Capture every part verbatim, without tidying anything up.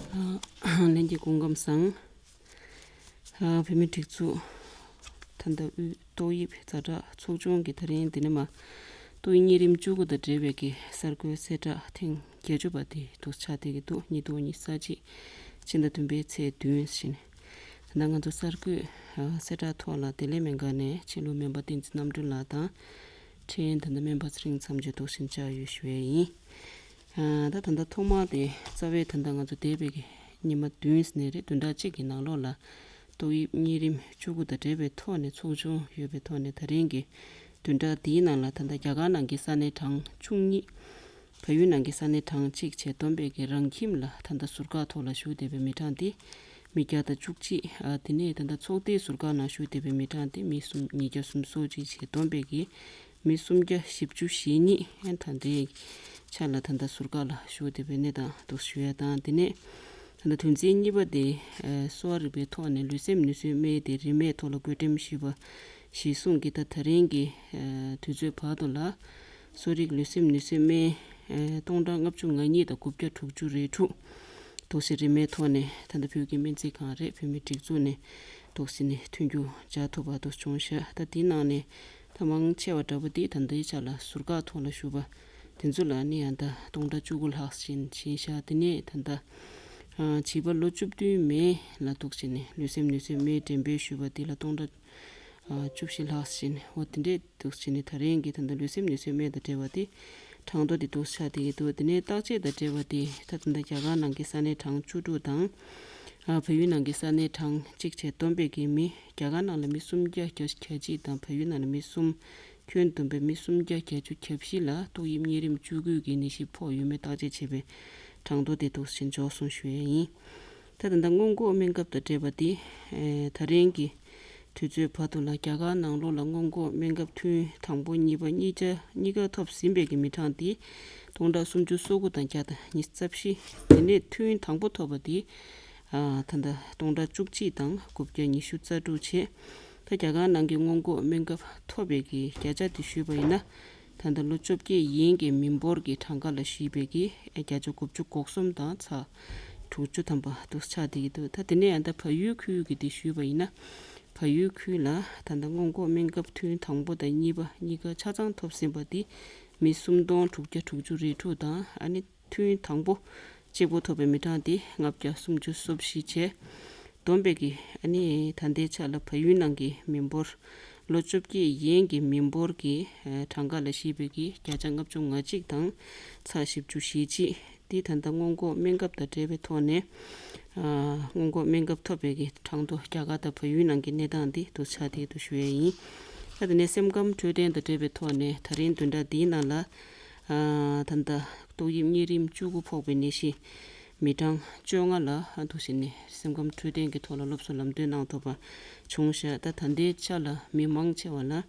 ལྷན་རྒྱས་སྐུ་ཁམས་བཟང་། བོད་མིའི་སྒྲིག་འཛུགས་ད་ལྟ་དབུས་ཏོག་དབྱིབས་ཛ་དྲག་ཚོགས་ཆུང་གི་ད་རིང་འདི་ནས་མ་ཏོག་དབྱིབས་གཉན་རིམས་བཅུ་དགུ་དང་འབྲེལ་བའི་གི་གསར་འགོད་གསལ་བསྒྲགས་ཐེངས་བརྒྱད་ཅུ་པ་དེ་འདུག་ཆགས་བསྡད་ཀྱི་འདུག་ཉིས་སྟོང་ཉི་ཤུ་རྩ་གཅིག་ཕྱི་ཟླ་བདུན་པའི་ཚེས་བདུན་བཞིན། ད་ལྟ་ང་ཚོ་གསར་འགོད་གསལ་བསྒྲགས་ཐོག་ལ་བདེ་ལེགས་སྨན་ཁང་ནས་ཕྱི་ལུགས་སྨན་པ་བསྟན་འཛིན་རྣམ་གྲོལ་ལགས་དང་། འཕྲིན་ད་ལྟ་སྨན་པ་ཚེ་རིང་མཚམས་གཅོད་འདུག་བཞིན་བཅར་ཡོད་ཞུ་ཡས་ཡིན། ད་ད་ལྟ་ཐོག་མར་དེ་རྩ་བའི་ད་ལྟ་ང་ཚོ་འདས་པའི་གི་ཉི་མ་བདུན་ནས་རེད་བདུན་ཕྲག་གཅིག་གི་ནང་ལོགས་ལ་ཏོག་དབྱིབས་གཉན་རིམས་བཅུ་དགུ་དང་འབྲེལ་བའི་ཐོག་ནས་ཚོགས་ཆུང་ཡོད་པའི་ཐོག་ནས་ད་རིང་གི་བདུན་ཕྲག་འདིའི་ནང་ལ་ད་ལྟ་རྒྱ་གར་ནང་གི་ས་གནས་གྲངས་བཅུ་གཉིས། བལ་ཡུལ་ནང་གི་ས་གནས་གྲངས་གཅིག་བྱས་བསྡོམས་པའི་གི་རང་ཁྱིམ་ལ་ད་ལྟ་ཟུར་བཀག་ཐོག་ལ་བཞུགས་བསྡད་པའི་མི་གྲངས་དེ་མི་བརྒྱ་དང་བཅུ་གཅིག་ཨ་དེ་ནས་ད་ལྟ་ཚོགས་སྡེའི་ཟུར་བཀག་ནང་བཞུགས་བསྡད་པའི་མི་གྲངས་དེ་མི་སུམ་ཉིས་བརྒྱ་སུམ་ཅུ་སོ་གཅིག་བྱས་བསྡོམས་པའི་གི་མི་སུམ་བརྒྱ་བཞི་བཅུ་ཞེ་གཉིས་ཨན་ད་ལྟའི་ཆ་ལ་ད་ལྟ་ཟུར་བཀག་ལ་བཞུགས་བསྡད་པའི་གནས་སྟངས་འདུག་ཞུ་ཡ་དང་། དེ་ནས་ད་ལྟ་དོན་ཚན་གཉིས་པ་དེ་གསོ་བ་རིག་པའི་ཐོག་ནས་ལུས་སེམས་ནུས་གསོའི་སྨན་དེ་རིན་མེད་ཐོག་ལ་བགོ་འགྲེམས་ཞུས་པ་གཞིར་བཟུང་གི་ད་ད་རིང་གི་དུས་ཚོད་བར་དུ་ལ་གསོ་རིག་ལུས་སེམས་ནུས་གསོའི་སྨན་སྟོང་ཕྲག་ལྔ་བཅུ་ང་གཉིས་དང་དགུ་བརྒྱ་དྲུག་ཅུ་རེ་དྲུག་དོགས་ཟོན་རིན་མེད་ཐོག་ནས་ད་ལྟ་བོད་ཀྱི་སྨན་རྩིས་ཁང་རེད་བོད་མིའི་སྒྲིག་འཛུགས་ནས་དོགས་ཟོན་ནས་མཐུན་འགྱུར་བྱ་ཐུབ་པ་དུ་བྱུང་ཤག་ད་དེའི་ནང་ནས་ད་མང་ཆེ་བ་འདྲ་པོ་དེ་ད་ལྟའི་ཆ་ལ་ཟུར་བཀག་ཐོག་ལ་བཞུགས་པ་དེ་ཚོ་ལ་ནི་ཡང་ད་སྟོང་ཕྲག་བཅུ་དགུ་ལྷག་ཕྱིན་ཕྱིན་ཤག་དེ་ནས་ད་ལྟ་བྱིས་པ་ལོ་བཅུ་བདུན་མའི་ལ་དོགས་ཟོན་ནས་ལུས་སེམས་ནུས་གསོའི་སྨན་འགྲེམས་སྤེལ་ཞུས་པ་དེ་ལ་སྟོང་ཕྲག་བཅུ་བཞི་ལྷག་ཕྱིན་འོ་དེ་འདྲས་འདུག་བྱས་ནས་ད་རིང་གི་ད་ལྟ་ལུས་སེམས་ནུས་གསོའི་སྨན་དང་འབྲེལ་བ་དེ་གྲངས་ཐོ་དེ་འདུག་ཆགས་བསྡད་ཀྱི་འདུག་དེ་ནས་བརྟག་དཔྱད་དང་འབྲེལ་བ་དེ་ད་ད་ལྟ་རྒྱ་གར་ནང་གི་ས་གནས་གྲངས་བཅུ་དྲུག་དང་། ཨ་བལ་ཡུལ་ནང་གི་ས་གནས་གྲངས་གཅིག་བྱས་བསྡོམས་པའི་གི་མི་རྒྱ་གར་ནང་ལ་མི་སུམ་བརྒྱ་གྱ་གཅིག་དང་བལ་ཡུལ་ནང་ལ་མི་གསུམ་ཁྱོན་བསྡོམས་པའི་མི་སུམ་བརྒྱ་བརྒྱད་ཅུ་གྱ་བཞི་ལ་ཏོག་དབྱིབས་གཉན་རིམས་བཅུ་དགུ་གི་ནད་གཞི་ཕོག་ཡོད་མེད་བརྟག་དཔྱད་བྱས་པའི་གྲངས་ཐོ་དེ་འདུག་ཕྱིན་འཇོག་སོང་ཞུ་ཡས་ཡིན། ད་ད་ལྟ་སྔོན་འགོག་སྨན་ཁབ་དང་འབྲེལ་བ་དེ་ད་རིང་གི་དུས་ཚོད་བར་དུ་ལ་རྒྱ་གར་ནང་ལོགས་ལ་སྔོན་འགོག་སྨན་ཁབ་ཐུན་དང་པོ་གཉིས་པ་གཉིས་ཆ་གཉིས་ཀ་ཐོབ་ཟིན་པའི་གི་མི་གྲངས་དེ་སྟོང་ཕྲག་སུམ་ཅུ་སོ་དགུ་དང་བརྒྱ་དང་ཉི་ཤུ་རྩ་བཞི། དེ་ནས་ཐུན་དང་པོ་ཐོབ་པ་དེ་ད་ལྟ་སྟོང་ཕྲག་བཅུ་གཅིག་དང་དགུ་བརྒྱ་ཉི་ཤུ་རྩ་དྲུག་བྱས། ད་རྒྱ་གར་ནང་གི་སྔོན་འགོག་སྨན་ཁབ་ཐོབ་པའི་གི་བརྒྱ་ཆ་དེ་ཞུས་པ་ཡིན་ན། ད་ལྟ་ལོ་བཅོ་བརྒྱད་ཡན་གྱི་མི་འབོར་གྱི་གྲངས་ཀ་ལ་གཞིགས་པའི་གི་བརྒྱ་ཆ་དགུ་བཅུ་གོ་གསུམ་དང་ཚེག་དྲུག་ཅུ་ཐམ་པ་འདུག་ཆགས་བསྡད་ཀྱི་འདུག་ད་དེ་ནས་ཡང་ད་བལ་ཡུལ་ཁུལ་གྱི་དེ་ཞུས་པ་ཡིན་ན། བལ་ཡུལ་ཁུལ་ལ་ད་ལྟ་སྔོན་འགོག་སྨན་ཁབ་ཐུན་དང་པོ་དང་གཉིས་པ་གཉིས་ཀ་ཆ་ཚང་ཐོབ་ཟིན་པ་དེ་མི་སུམ་སྟོང་དྲུག་བརྒྱ་དྲུག་ཅུ་རེ་དྲུག་དང་ཨ་ནི། ཐུན་དང་པོ་གཅིག་པོ་ཐོབ་པའི་མི་གྲངས་དེ་ལྔ་བརྒྱ་སུམ་ཅུ་སོ་བཞི་བྱས། བསྡོམས་པའི་གི་ཨ་ནི་ད་ལྟའི་ཆ་ལ་བལ་ཡུལ་ནང་གི་མི་འབོར་ལོ་བཅོ་བརྒྱད་ཡན་གྱི་མི་འབོར་གྱི་གྲངས་ཀ་ལ་གཞིགས་པའི་གི་བརྒྱ་ཆ་ལྔ་བཅུ་ང་གཅིག་དང་ཚེག་བཞི་བཅུ་ཞེ་གཅིག་དེ་ད་ལྟ་སྔོན་འགོག་སྨན་ཁབ་དང་འབྲེལ་བའི་ཐོག་ནས་སྔོན་འགོག་སྨན་ཁབ་ཐོབ་པའི་གི་གྲངས་ཐོ་རྒྱ་གར་དང་བལ་ཡུལ་ནང་གི་གནས་སྟངས་འདི་འདུག་ཆགས་བསྡད་འདུག་ཞུ་ཡས་ཡིན། ད་དེ་ནས་སེམས་ཁམས་འཕྲོད་བསྟེན་དང་འབྲེལ་བའི་ཐོག་ནས་ད་རིང་བདུན་ཕྲག་འདིའི་ནང་ལ། ད་ལྟ་ཏོག་དབྱིབས་གཉན་རིམས་བཅུ་དགུ་ཕོག་པའི་ནད་གཞི་མི་གྲངས་བཅོ་ལྔ་ལ་འདུག་བྱས་ནས་སེམས་ཁམས་འཕྲོད་བསྟེན་གྱི་ཐོག་ལ་སློབ་གསོ་ལམ་སྟོན་གནང་ཐུབ་པ་བྱུང་ཤག་ད་ད་ལྟའི་ཆ་ལ་མི་མང་ཆེ་བ་ལ་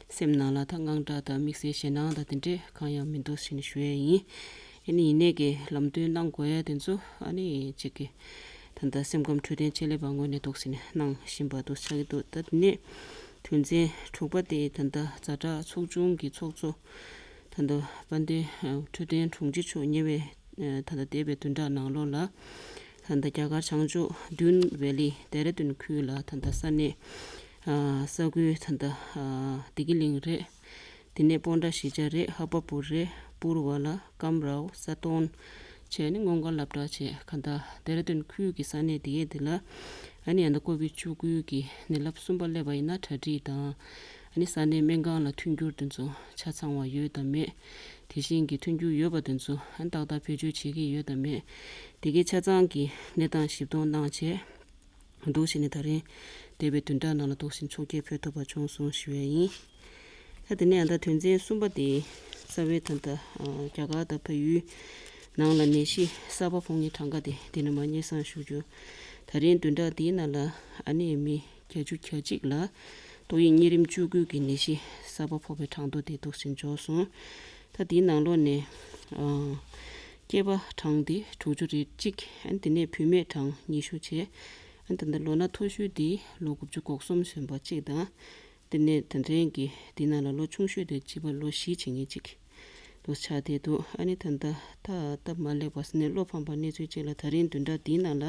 སེམས་ནང་ལ་ད་དངངས་སྐྲག་དང་དམིགས་བསལ་ཞེད་སྣང་དང་དེ་འདྲས་གང་ཡང་མི་འདུག་ཟེར་ནས་ཞུ་ཡས་ཡིན། ཨ་ནི་ཡིན་ནའི་གི་ལམ་སྟོན་གནང་དགོས་ཡ་དེ་ཚོ་ཨ་ནི་གཅིག་གི་ད་ལྟ་སེམས་ཁམས་འཕྲོད་བསྟེན་ཆེད་ལས་པ་ངོས་ནས་འདུག་ཟེར་ནས་གནང་བཞིན་པ་འདུག་ཆགས་ཀྱི་འདུག་ད་དེ་ནས་དོན་ཚན་དྲུག་པ་དེ་ད་ལྟ་ཛ་དྲག་ཚོགས་ཆུང་གི་ཚོགས་གཙོ། ད་ལྟ་དཔལ་ལྡན་འཕྲོད་བསྟེན་དྲུང་ཆེ་མཆོག་ཉེ་བའི་ད་ལྟ་འདས་པའི་བདུན་ཕྲག་ནང་ལོགས་ལ་ད་ལྟ་རྒྱ་གར་བྱང་ཕྱོགས་དུན་ཝེ་ལི་ལྡེ་ར་ལྡུན་ཁུལ་ལ་ད་ལྟ་ས་གནས་ས་ཁུལ་ད་ལྟ་བདེ་སྐྱིད་གླིང་རེད། དེ་ནས་སྤོན་ཊ་གཞིས་ཆགས་རེད། ཧ་པ་པུར་རེད། པུར་བ་ལ་ཀམ་རའོ་ས་སྟོན་བྱས་ནས་སྔོན་འགོག་སློབ་གྲྭ་བྱས་ག་ད་ལྡེ་ར་ལྡུན་ཁུལ་གྱི་ས་གནས་དེ་གའི་དེ་ལ་ཨ་ནི་ཡང་ད་ཀོ་བིད་བཅུ་དགུ་གི་ནད་རླབས་གསུམ་པ་སླེབས་པ་ཡིན་ན་གྲ་སྒྲིག་དང་། ཨ་ནི་ས་གནས་སྨན་ཁང་ལ་མཐུན་འགྱུར་དེ་ཚོ་ཆ་ཚང་བ་ཡོད་དམ་མེད། དེ་བཞིན་གྱི་མཐུན་འགྱུར་ཡོད་པ་དེ་ཚོ་ཨ་ནི་ཏག་ཏག་བེད་སྤྱོད་བྱེད་ཀྱི་ཡོད་དམ་མེད། དེ་གའི་ཆ་ཚང་གི་གནས་སྟངས་ཞིབ་གཏོང་གནང་བྱས། འདུག་བྱས་ནས་ད་རིང་འདས་པའི་བདུན་ཕྲག་ནང་ལ་འདུག་བཞིན་ཆོག་མཆན་ཕུལ་ཐུབ་པ་བྱུང་སོང་ཞུ་ཡས་ཡིན། ད་དེ་ནས་ཡང་ད་དོན་ཚན་གསུམ་པ་དེ་རྩ་བའི་ད་ལྟ་རྒྱ་གར་དང་བལ་ཡུལ་ནང་ལ་ནད་གཞི་གསར་པ་ཕོག་མཁན་གྲངས་ཀ་དེ་དེ་ནས་མར་སྙན་སེང་ཞུ་རྒྱུ། ད་རིང་བདུན་ཕྲག་འདིའི་ནང་ལ་ཨ་ནི་མི་བརྒྱད་ཅུ་གྱ་གཅིག་ལ་ཏོག་དབྱིབས་གཉན་རིམས་བཅུ་དགུ་གི་ནད་གཞི་གསར་པ་ཕོག་པའི་གྲངས་ཐོ་དེ་འདུག་བཞིན་འབྱོར་སོང་། ད་དེའི་ནང་ལོགས་ནས་སྐྱེས་པ་གྲངས་དེ་དྲུག་ཅུ་རེ་གཅིག་ཨ་ནི་དེ་ནས་བུད་མེད་གྲངས་ཉི་ཤུ་བྱས། ཨ་ནི་ད་ལྟ་ལོ་ན་མཐོ་ཤོས་དེ་ལོ་དགུ་བཅུ་གོ་གསུམ་སོན་པ་གཅིག་དང་། དེ་ནས་དེ་འདྲའི་གི་དེ་ནང་ལ་ལོ་ཆུང་ཤོས་དེ་བྱིས་པ་ལོ་བཞི་བྱེད་མཁན་གཅིག་དུ་ཆགས་བསྡད་འདུག་ཨ་ནི་ད་ལྟ་ད་སྟབས་མ་ལེགས་པ་ཟེར་ནས་བློ་ཕམ་པ་གནས་ཚུལ་ཅིག་ལ་ད་རིང་བདུན་ཕྲག་འདིའི་ནང་ལ་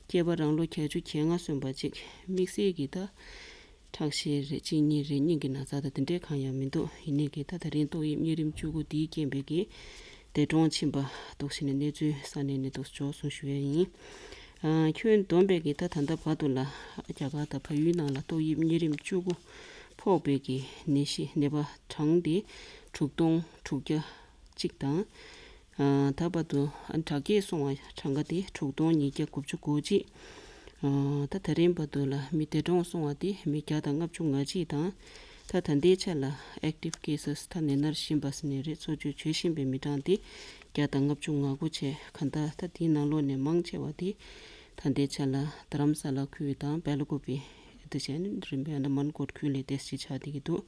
སྐྱེས་པ་རང་ལོ་བརྒྱད་ཅུ་གྱ་ལྔ་སོན་པ་ཅིག་དམིགས་བསལ་གྱི་ད་ཁྲག་ཤེད་རེད་གཅིན་སྙི་རེད་སྙིང་གི་ན་ཚ་དང་དེ་འདྲའི་གང་ཡང་མི་འདུག་ཡིན་ནའི་གི་ད་ད་རིང་ཏོག་དབྱིབས་གཉན་རིམས་བཅུ་དགུ་འདིའི་རྐྱེན་པས་གི་འདས་གྲོངས་ཕྱིན་པ་འདུག་ཟེར་ནས་གནས་ཚུལ་ས་གནས་ནས་འདུག་འབྱོར་སོང་ཞུ་ཡས་ཡིན། ཨ་ཁྱོན་བསྡོམས་པས་ཀྱི་ད་ད་ལྟ་བར་དུ་ལ་རྒྱ་གར་དང་བལ་ཡུལ་ནང་ལ་ཏོག་དབྱིབས་གཉན་རིམས་བཅུ་དགུ་ཕོག་པའི་གི་ནད་གཞི་ནད་པ་གྲངས་དེ་དྲུག་སྟོང་དྲུག་བརྒྱ་གཅིག་དང་། ཨ་ད་བར་དུ་ཨ་དྲག་སྐྱེད་སོང་བ་གྲངས་ཀ་དེ་དྲུག་སྟོང་ཉིས་བརྒྱ་དགུ་བཅུ་གོ་གཅིག་ཨ་ད་ད་རིང་བར་དུ་ལ་མི་འདས་གྲོངས་སོང་བ་དེ་མི་བརྒྱ་དང་ལྔ་བཅུ་ང་གཅིག་དང་། ད་ད་ལྟའི་ཆ་ལ་active cases ད་ནད་མནར་བཞིན་པ་ཟེར་ནས་རེད་གསོ་བཅོས་བྱེད་བཞིན་པའི་མི་གྲངས་དེ་བརྒྱ་དང་ལྔ་བཅུ་ང་དགུ་བྱས། གང་ལྟར་ད་དེའི་ནང་ལོགས་ནས་མང་ཆེ་བ་དེ་ད་ལྟའི་ཆ་ལ་རྡ་རམ་ས་ལ་ཁུལ་དང་སྦེལ་ཀོབ་པི་དེ་བྱས་ནས་རིམ་པས་ཨན་མན་གོཊ་ཁུལ་ལས་ཏེས་ཅིག་ཆགས་བསྡད་ཀྱི་འདུག་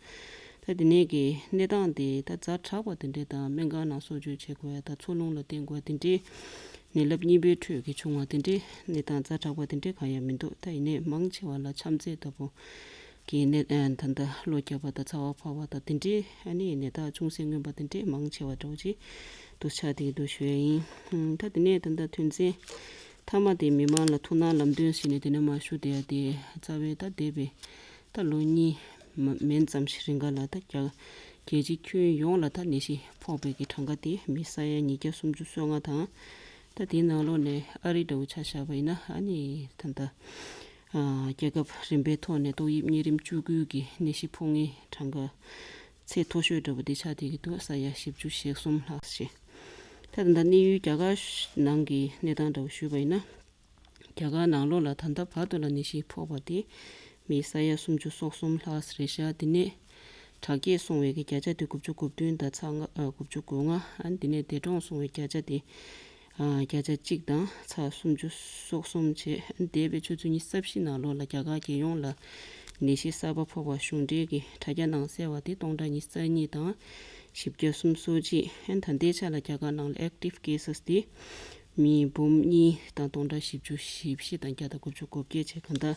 ད་དེ་ནས་ཀྱི་གནས་སྟངས་དེ་ད་ཛ་དྲག་པ་དེ་འདྲས་དང་སྨན་ཁང་ནང་གསོ་བཅོས་བྱེད་དགོས་ཡ་དང་འཚོ་རླུང་ལ་བརྟེན་དགོས་ཡ་དེ་འདྲས་ནད་རླབས་གཉིས་པའི་ཁྲོད་ཀྱི་བྱུང་བ་དེ་འདྲས་གནས་སྟངས་ཛ་དྲག་པ་དེ་འདྲས་གང་ཡང་མི་འདུག་ད་ཡིན་ནའི་མང་ཆེ་བ་ལ་ཆམ་ཚད་ལྟ་བུ་གི་ནད་ཨ་ད་ལྟ་གློ་བརྒྱབ་པ་དང་ཚ་བ་འཕར་བ་དང་དེ་འདྲའི་ཨ་ནི་ནད་རྟགས་ཅུང་ཟད་མངོན་པ་དེ་འདྲའི་མང་ཆེ་བ་འདྲ་བོ་ཅིག་འདུག་ཆགས་བསྡད་ཀྱི་འདུག་ཞུ་ཡ་ཡིན། ད་དེ་ནས་ད་ལྟ་དོན་ཚན་མཐའ་མ་དེ་མི་མང་ལ་ཐུགས་སྣང་ལམ་སྟོན་ཟེར་ནས་དེ་ནས་མར་ཞུ་བསྡད་ཡ་དེ་རྩ་བའི་ད་འདས་པའི་ད་ལོ་གཉིས་མ་མན་ཙམ་ཞིག་རིང་ག་ལ་ད་རྒྱ་རྒྱལ་སྤྱི་ཁྱོན་ཡོངས་ལ་ད་ནད་གཞི་ཕོག་པའི་གི་གྲངས་ཀ་དེ་མི་ས་ཡ་ཉིས་བརྒྱ་སུམ་ཅུ་སོ་ལྔ་དང་། ད་དེའི་ནང་ལོགས་ནས་ཨ་རི་འདྲ་བོ་ཆ་བཞག་པ་ཡིན་ན་ཨ་ནི་ད་ལྟ་ཨ་རྒྱལ་ཁབ་རིམ་པའི་ཐོག་ནས་ཏོག་དབྱིབས་གཉན་རིམས་བཅུ་དགུ་གི་ནད་གཞི་ཕོག་མཁན་གྲངས་ཀ་ཚད་མཐོ་ཤོས་འདྲ་བོ་དེ་ཆགས་བསྡད་ཀྱི་འདུག་ས་ཡ་བཞི་བཅུ་ཞེ་གསུམ་ལྷག་ཞིག་ད་ད་ལྟ་གནས་ཡུལ་རྒྱ་གར་ནང་གི་གནས་སྟངས་འདྲ་བོ་ཞུས་པ་ཡིན་ན། རྒྱ་གར་ནང་ལོགས་ལ་ད་ལྟ་བར་དུ་ལ་ནད་གཞི་ཕོག་པ་དེ་མི་ས་ཡ་སུམ་ཅུ་སོ་གསུམ་ལྷག་རེད་ཤག་དེ་ནས་དྲག་སྐྱེད་སོང་བའི་གི་བརྒྱ་ཆ་དེ་དགུ་བཅུ་གོ་བདུན་དང་ཚེག་ལྔ་ཨ་དགུ་བཅུ་གོ་ལྔ་ཨ་དེ་ནས་འདས་གྲོངས་སོང་བའི་བརྒྱ་ཆ་དེ་ཨ་བརྒྱ་ཆ་གཅིག་དང་ཚེག་སུམ་ཅུ་སོ་གསུམ་བྱས། འདས་པའི་ཆུ་ཚོད་ཉི་ཤུ་རྩ་བཞི་ནང་ལོགས་ལ་རྒྱ་གར་རྒྱལ་ཡོངས་ལ་ནད་གཞི་གསར་པ་ཕོག་པ་གཞུང་འབྲེལ་གྱི་དྲ་རྒྱ་ནང་གསལ་བ་དེ་སྟོང་ཕྲག་ཉི་ཤུ་རྩ་གཉིས་དང་བཞི་བརྒྱ་སུམ་ཅུ་སོ་གཅིག་ཨ་ད་ལྟའི་ཆ་ལ་རྒྱ་གར་ནང་ལ་active cases དེ་མི་འབུམ་གཉིས་དང་སྟོང་ཕྲག་བཞི་བཅུ་ཞེ་བཞི་དང་བརྒྱ་དང་དགུ་བཅུ་གོ་བརྒྱད་བྱས། གང་ལྟར་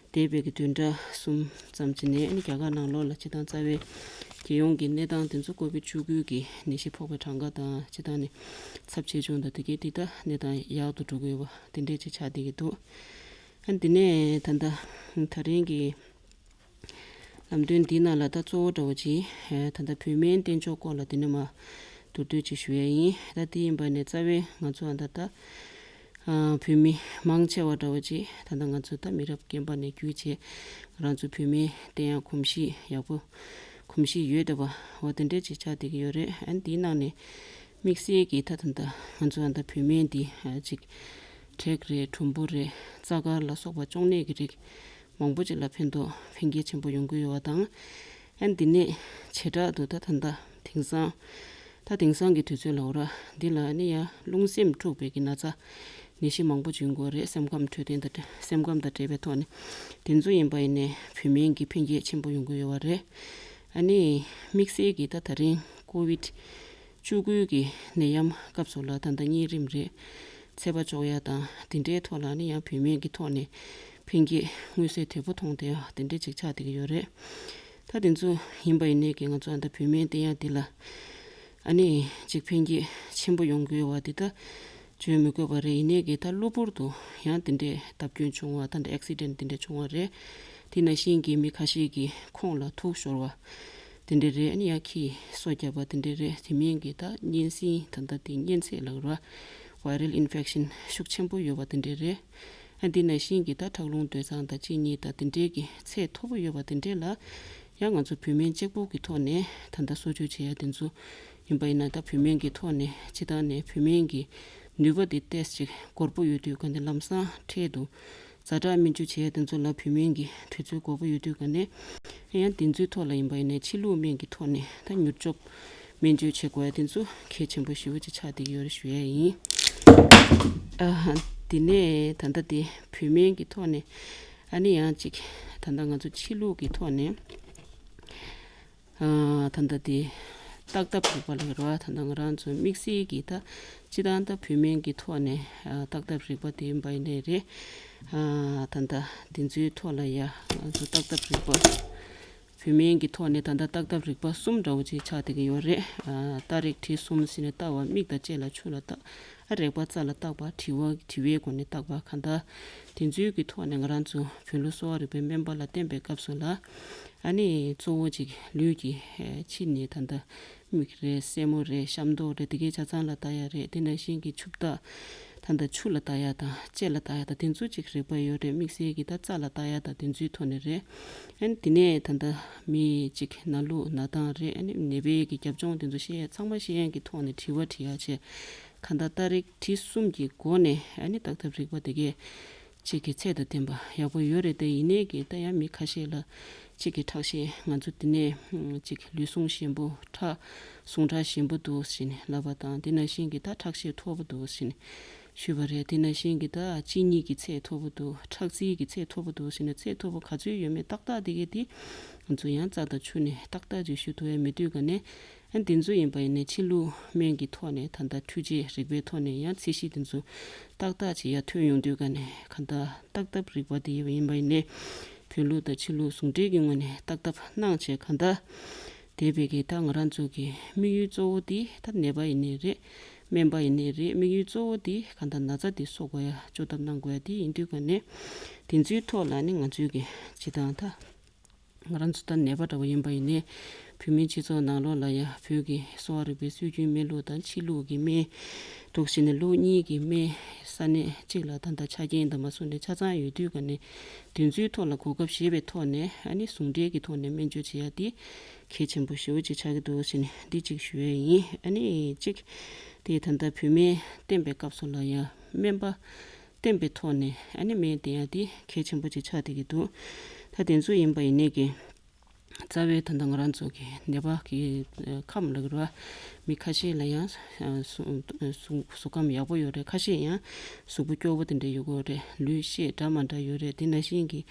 འདས་པའི་གི་བདུན་ཕྲག་གསུམ་ཙམ་གྱི་ནང་ཨ་ནི་རྒྱ་གར་ནང་ལོགས་ལ་སྤྱི་བཏང་རྩ་བའི་རྒྱལ་ཡོངས་ཀྱི་གནས་སྟངས་དེ་ཚོ་ཀོ་བིད་བཅུ་དགུ་གི་ནད་གཞི་ཕོག་པའི་གྲངས་ཀ་དང་སྤྱི་བཏང་ནས་ཚབས་ཆེ་ཆུང་དང་དེ་གའི་དེ་ལྟ་གནས་སྟངས་ཡག་ཏུ་འགྲོ་གི་ཡོད་པ་དེ་འདྲས་ཅིག་ཆགས་བསྡད་ཀྱི་འདུག་ཨ་ནི་དེ་ནས་ད་ལྟ་ད་རིང་གི་ལམ་སྟོན་འདི་ནང་ལ་ད་གཙོ་བོ་འདྲ་བོ་ཅིག་ཨེ་ད་ལྟ་བོད་སྨན་བསྟེན་ཕྱོགས་སྐོར་ལ་དེ་ནས་མ་མདོར་བསྡུས་ཅིག་ཞུ་ཡ་ཡིན། ད་དེ་ཡིན་པ་ནས་རྩ་བའི་ང་ཚོ་ཨ་ད་ལྟ་ཨ་བོད་མི་མང་ཆེ་བ་འདྲ་བོ་ཅིག་ད་ལྟ་ང་ཚོ་ད་མི་རབས་རྒན་པ་ནས་བརྒྱུད་བྱས་ང་རང་ཚོ་བོད་སྨན་བསྟེན་ཡ་གོམས་གཤིས་ཡག་པོ་གོམས་གཤིས་ཡོད་བསྡད་པ་འོ་དེ་འདྲས་ཅིག་ཆགས་བསྡད་ཀྱི་ཡོད་རེད། ཨ་ནི་དེའི་ནང་ནས་དམིགས་བསལ་གྱི་ད་ད་ལྟ་ང་ཚོ་ཨ་ད་བོད་སྨན་འདི་ཨ་ཅིག་དྲེག་རེད། གྲུམ་བུ་རེད། རྩ་དཀར་ལ་སོགས་པ་གཅོང་ནད་ཀྱི་རིགས་མང་པོ་ཅིག་ལ་ཕན་ཐོགས་ཕན་སྐྱེད་ཆེན་པོ་ཡོང་གི་ཡོད་པ་དང་། ཨ་འདི་ནས་བྱེ་བྲག་ཏུ་ད་ད་ལྟ་དེང་སང་ད་དེང་སང་གི་དུས་ཚོད་ལ་འོ་ར་འདི་ལ་ནི་ཡང་རླུང་སེམས་འཁྲུགས་པའི་གི་ན་ཚ་ནད་གཞི་མང་པོ་ཅིག་ཡོང་གི་ཡོད་རེད། སེམས་ཁམས་འཕྲོད་བསྟེན་དང་འབྲེལ་སེམས་ཁམས་དང་འབྲེལ་བའི་ཐོག་ནས་དེ་ཚོ་ཡིན་པ་ཡིན་ནའི་བོད་སྨན་གྱི་ཕན་སྐྱེད་ཆེན་པོ་ཡོང་གི་ཡོད་པ་རེད། ཨ་ནི་དམིགས་བསལ་གྱི་ད་ད་རིང་ཀོ་བིད་བཅུ་དགུ་གི་ནད་ཡམས་སྐབས་སུ་ལ་ད་ལྟ་གཉན་རིམས་རེད། ཚད་པ་གཅོག་ཡ་དང་དེ་འདྲའི་ཐོག་ལ་ནི་ཡང་བོད་སྨན་གྱི་ཐོག་ནས་ཕན་སྐྱེད་མངོན་གསལ་དོད་པོ་མཐོང་བསྡད་ཡ་དེ་འདྲ་ཅིག་ཆགས་བསྡད་ཀྱི་ཡོད་རེད། ད་དེ་ཚོ་ཡིན་པ་ཡིན་ནའི་གི་ང་ཚོ་ཨ་ད་བོད་སྨན་བསྟེན་ཡ་འདི་ལ་ཨ་ནི་ཅིག་ཕན་སྐྱེད་ཆེན་པོ་ཡོང་གི་ཡོད་པ་འདི་ད་བརྗོད་མི་དགོས་པ་རེད། ཡིན་ནའི་གི་ད་གློ་བུར་དུ་ཡང་དེ་འདྲའི་བརྡབ་སྐྱོན་བྱུང་བ་ད་ད་ཨེག་སི་ཌེན་ཊི་དེ་འདྲ་བྱུང་བ་རེད། དེ་ནང་བཞིན་གྱི་མི་ཁ་ཤས་ཀྱི་ཁོང་ལ་དུག་ཤོར་བ་དེ་འདྲ་རེད། ཨ་ནི་ཡང་ཁྱི་སོ་བརྒྱབ་པ་དེ་འདྲ་རེད། དེ་མིན་གྱི་ད་གཉན་སྲིན་ད་ད་དེ་གཉན་ཚད་ལབ་ར་viral infection ཤུགས་ཆེན་པོ་ཡོད་པ་དེ་འདྲ་རེད། ཨ་འདི་ནང་བཞིན་གྱི་ད་ཁྲག་རླུང་སྡོད་སྟངས་དང་གཅིན་སྙི་དང་དེ་འདྲའི་གི་ཚད་མཐོ་པོ་ཡོད་པ་དེ་འདྲས་ལ་ཡང་ང་ཚོ་བོད་སྨན་གཅིག་པུ་གི་ཐོག་ནས་ད་ལྟ་གསོ་བཅོས་བྱེད་ཡ་དེ་ཚོ་ཡིན་པ་ཡིན་ན་ད་བོད་སྨན་གྱི་ཐོག་ནས་སྤྱི་བཏང་ནས་བོད་སྨན་གྱི་ནུས་པ་དེ་ཏོག་ཙམ་ཅིག་འགོར་པོ་ཡོད་དུས་ག་ནས་ལམ་སང་འཕྲལ་དུ་ཛ་དྲག་སྨན་བཅོས་བྱེད་ཡ་དེ་ཚོ་ལ་བོད་སྨན་གྱི་དུས་ཚོད་འགོར་པོ་ཡོད་དུས་ག་ནས་ཡང་དེ་ཚོའི་ཐོག་ལ་ཡིན་པ་ཡིན་ནས་ཕྱི་ལུགས་སྨན་གྱི་ཐོག་ནས་ད་མྱུར་སྐྱོབ་སྨན་བཅོས་བྱེད་དགོས་ཡ་དེ་ཚོ་གལ་ཆེན་པོ་ཞེ་པོ་ཅིག་ཆགས་བསྡད་ཀྱི་ཡོད་རེད་ཞུ་ཡ་ཡིན། ཨ་དེ་ནས་ད་ལྟ་དེ་བོད་སྨན་གྱི་ཐོག་ནས་ཨ་ནི་ཡང་ཅིག་ད་ལྟ་ང་ཚོ་ཕྱི་ལུགས་ཀྱི་ཐོག་ནས་ཨ་ད་ལྟ་དེ་བརྟག་ཐབས་རིག་པ་ལ་རོ། ད་ལྟ་ང་རང་ཚོ་དམིགས་བསལ་གྱི་ད་སྤྱི་བཏང་ད་བོད་སྨན་གྱི་ཐོག་ནས་ཨ་བརྟག་ཐབས་རིག་པ་དེ་ཡིན་པ་ཡིན་ནའི་རེད། ཨ་ད་ལྟ་དེ་ཚོའི་ཐོག་ལ་ཡ་ང་ཚོ་བརྟག་ཐབས་རིག་པ། བོད་སྨན་གྱི་ཐོག་ནས་ད་ལྟ་བརྟག་ཐབས་རིག་པ་གསུམ་འདྲ་བོ་ཅིག་ཆགས་བསྡད་ཀྱི་ཡོད་རེད། ཨ། རྟ་རེག་དྲི་གསུམ་ཟེར་ནས་ལྟ་བ་མིག་དང་ལྕེ་ལ་ཆུ་ལ་བརྟག་ཨ། རེག་པ་རྩ་ལ་བརྟག་པ། དྲི་བ་དྲི་བའི་སྒོ་ནས་བརྟག་པ། གང་ལྟར་དེ་ཚོའི་གི་ཐོག་ནས་ང་རང་ཚོ་བོད་ལུགས་གསོ་བ་རིག་པའི་སྨན་པ་ལ་བསྟེན་པའི་སྐབས་སུ་ལ། ཨ་ནི་གཙོ་བོ་ཅིག་ལུས་ཀྱི་ཕྱི་ནས་ད་ལྟ་མིག་རེད། སེན་མོ་རེད། ཤ་མདོག་རེད། དེ་གའི་ཆ་ཚང་ལ་ལྟ་ཡ་རེད། དེ་ནང་བཞིན་གྱི་ཆུ་བརྟག་ད་ལྟ་ཆུ་ལ་ལྟ་ཡ་དང་ལྕེ་ལ་ལྟ་ཡ་དང་དེ་ཚོ་ཅིག་རིག་པ་ཡོད་རེད། དམིགས་བསལ་གྱི་ད་རྩ་ལ་ལྟ་ཡ་དང་དེ་ཚོའི་ཐོག་ནས་རེད། ཨ་ནི་དེ་ནས་ད་ལྟ་མི་ཅིག་ན་ལུགས་ན་སྟངས་རེད། ཨ་ནི་ནད་པའི་གི་རྒྱབ་ལྗོངས་དེ་ཚོ་ཤེས་ཡ་ཚང་མ་ཤེས་ཡ་གི་ཐོག་ནས་དྲི་བ་དྲི་ཡ་བྱས། གང་ལྟར་རྟ་རེག་དྲི་གསུམ་གྱི་སྒོ་ནས་ཨ་ནི་བརྟག་ཐབས་རིག་པ་དེ་གས་གཅིག་གི་ཚད་དང་ལྡན་པ་ཡག་པོ་ཡོད་རེད་དེ། ཡིན་ནའི་གི་ད་ཡང་མི་ཁ་ཤས་ལ་གཅིག་གི་ཁྲག་ཤེད་ང་ཚོ་དེ་ནས་གཅིག་ལུས་ཟུངས་ཞན་པོ། ཁྲག་ཟུངས་ཁྲག་ཞན་པོ་འདུག་ཟེར་ནས་ལབ་པ་དང་། དེ་ནང་བཞིན་གི་ད་ཁྲག་ཤེད་མཐོ་པོ་འདུག་ཟེར་ནས་ཞུས་པ་རེད། དེ་ནང་བཞིན་གི་ད་གཅིན་སྙི་གི་ཚད་མཐོ་པོ་འདུག་ཁྲག་རྩའི་གི་ཚད་མཐོ་པོ་འདུག་ཟེར་ནས་ཚད་མཐོ་པོ་ག་ཚོད་ཡོད་མེད་ཏག་ཏག་དེ་གས་དེ་ང་ཚོ་ཡང་རྩ་དང་ཆུ་ནས་ཏག་ཏག་ཅིག་ཞུ་ཐུབ་ཡ་མེད་དུས་ག་ནས། ཨ། དེ་ཚོ་ཡིན་པ་ཡིན་ནའི་ཕྱི་ལུགས་སྨན་གྱི་ཐོག་ནས་ད་ལྟ་འཕྲུལ་ཆས་རིག་པའི་ཐོག་ནས་ཡང་ཚད་གཞི་དེ་ཚོ་ཏག་ཏག་ཅིག་ཡར་ཐོན་ཡོང་དུས་ག་ནས་གང་ལྟར་བརྟག་ཐབས་རིག་པ་དེ་ཡིན་པ་ཡིན་ནའི་བོད་ལུགས་དང་ཕྱི་ལུགས་ཟུང་འབྲེལ་གྱི་ངོས་ནས་བརྟག་ཐབས་གནང་བྱས། གང་ལྟར་དེ་བས་ཀྱི་ད་ང་རང་ཚོ་གི་དམིགས་ཡུལ་གཙོ་བོ་དེ་ད་ནད་པ་ཡིན་ནའི་རེད། སྨན་པ་ཡིན་ནའི་རེད། དམིགས་ཡུལ་གཙོ་བོ་དེ་གང་ལྟར་ན་ཚ་དེ་གསོ་དགོས་ཡ། བཅོས་ཐབས་གནང་དགོས་ཡ་དེ་ཡིན་དུས་ག་ནས་དེ་ཚོའི་ཐོག་ལ་ནི་ང་ཚོའི་གི་སྤྱི་བཏང་ད། ང་རང་ཚོ་ད་ནད་པ་འདྲ་བོ་ཡིན་པ་ཡིན་ནའི་བོད་མིའི་སྤྱི་ཚོགས་ནང་ལོགས་ལ་ཡང་བོད་ཀྱི་གསོ་བ་རིག་པའི་སྲོལ་རྒྱུན་སྨན་ལུགས་དང་ཕྱི་ལུགས་ཀྱི་སྨན་འདུག་ཟེར་ནས་ལུགས་གཉིས་ཀྱི་སྨན་ས་གནས་གཅིག་ལ་ད་ལྟ་ཆ་རྐྱེན་དང་མ་སོང་ནས་ཆ་ཚང་ཡོད་དུས་ག་ནས་དེ་ཚོའི་ཐོག་ལ་གོ་སྐབས་བཞེས་པའི་ཐོག་ནས་ཨ་ནི་ཟུང་འབྲེལ་གྱི་ཐོག་ནས་སྨན་བཅོས་བྱེད་ཡ་དེ་གལ་ཆེན་པོ་ཞེ་པོ་ཅིག་ཆགས་ཀྱི་འདུག་ཟེར་ནས་འདི་གཅིག་ཞུ་ཡ་ཡིན། ཨ་ནི་གཅིག་དེ་ད་ལྟ་བོད་སྨན་བསྟེན་པའི་སྐབས་སུ་ལ་ཡང་སྨན་པ་བསྟེན་པའི་ཐོག་ནས་ཨ་ནི་སྨན་བསྟེན་ཡ་དེ་གལ་ཆེན་པོ་ཅིག་ཆགས་བསྡད་ཀྱི་འདུག་ད་དེ་ཚོ་ཡིན་པ་ཡིན་ནའི་གི་རྩ་བའི་ད་ལྟ་ང་རང་ཚོ་གི་ནད་པ་གི་ཨ་ཁམས་ལ་གི་ར་མི་ཁ་ཤས་ལ་ཡང་ཨ་གཟུགས་གཟུགས་གཟུགས་ཁམས་ཡག་པོ་ཡོད་རེད། ཁ་ཤས་ཡང་གཟུགས་པོ་སྐྱོ་བོ་དེ་འདྲ་ཡོད་གི་རེད། ལུས་ཤེད་འདྲ་མ་འདྲ་ཡོད་རེད། དེ་ནང་བཞིན་གི་